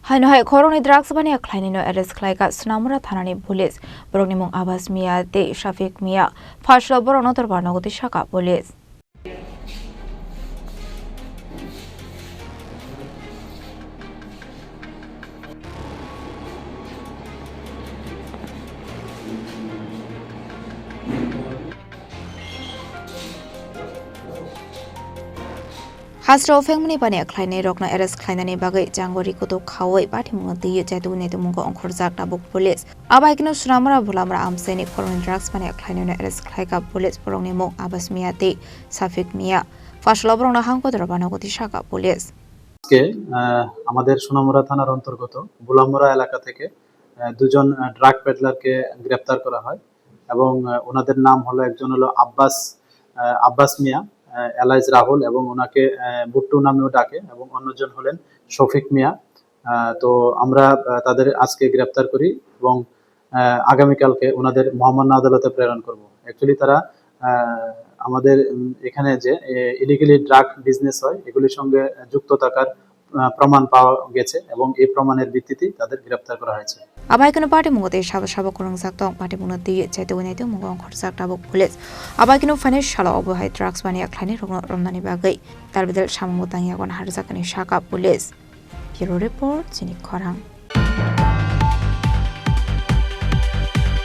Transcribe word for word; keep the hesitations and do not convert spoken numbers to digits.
Haino hai khoroknwi drugs baniya khlainwino arrest khlaikha Sonamura thanani police. Borokni mung Abbas Mia tei Shafiq Mia. Phasalo borokno dorbar nogo twi sakha police. Hasteo phengmani baniya khlainai rokno arrest khlainani bagwi Jangori kutuk khaui pathimungno twiwi chaitugwi naitukmungo ongkhorjak tabuk police. Abaikeno Sonamura Bulamura amchaini khoroknwi drugs baniya khlainaino arrest khlaikha police, borokni mung Abbas Mia tei Shafiq Mia. Phasalo borokno hang kotor banogo twi sakha police. আজকে আহ, আমাদের সোনামুড়া থানার অন্তর্গত বুলামুড়া এলাকা থেকে আহ, দুজন ড্রাগ পেডলারকে গ্রেপ্তার করা হয় এবং আহ, ওনাদের নাম হলো, একজন হলো আব্বাস আহ, আব্বাস মিয়া, আহ, এলাইজ রাহুল, এবং ওনাকে আহ, বুট্টু নামেও ডাকে, এবং অন্যজন হলেন শফিক মিয়া। আহ, তো আমরা আহ, তাদের আজকে গ্রেপ্তার করি এবং আহ, আগামীকালকে ওনাদের মহামান্য আদালতে প্রেরণ করব। অ্যাকচুয়ালি তারা আহ, আমাদের উম, এখানে যে ইলিগালি ড্রাগ বিজনেস হয়, এগুলির সঙ্গে যুক্ত থাকার আহ, প্রমাণ পাওয়া গেছে এবং এই প্রমাণের ভিত্তিতে তাদের গ্রেপ্তার করা হয়েছে। Abaikeno pathimungno tei sabo sabo kwrwngjak tong, pathimungno twiwi chaitugwi naitukmungo ongkhorjak tabuk police. Abaikeno phainai salo obo hai drugs baniya khlainai rokno romnani bagwi talbidal samungbo tangya hwnwi sakha police. Bureau Report, Chini Khorang.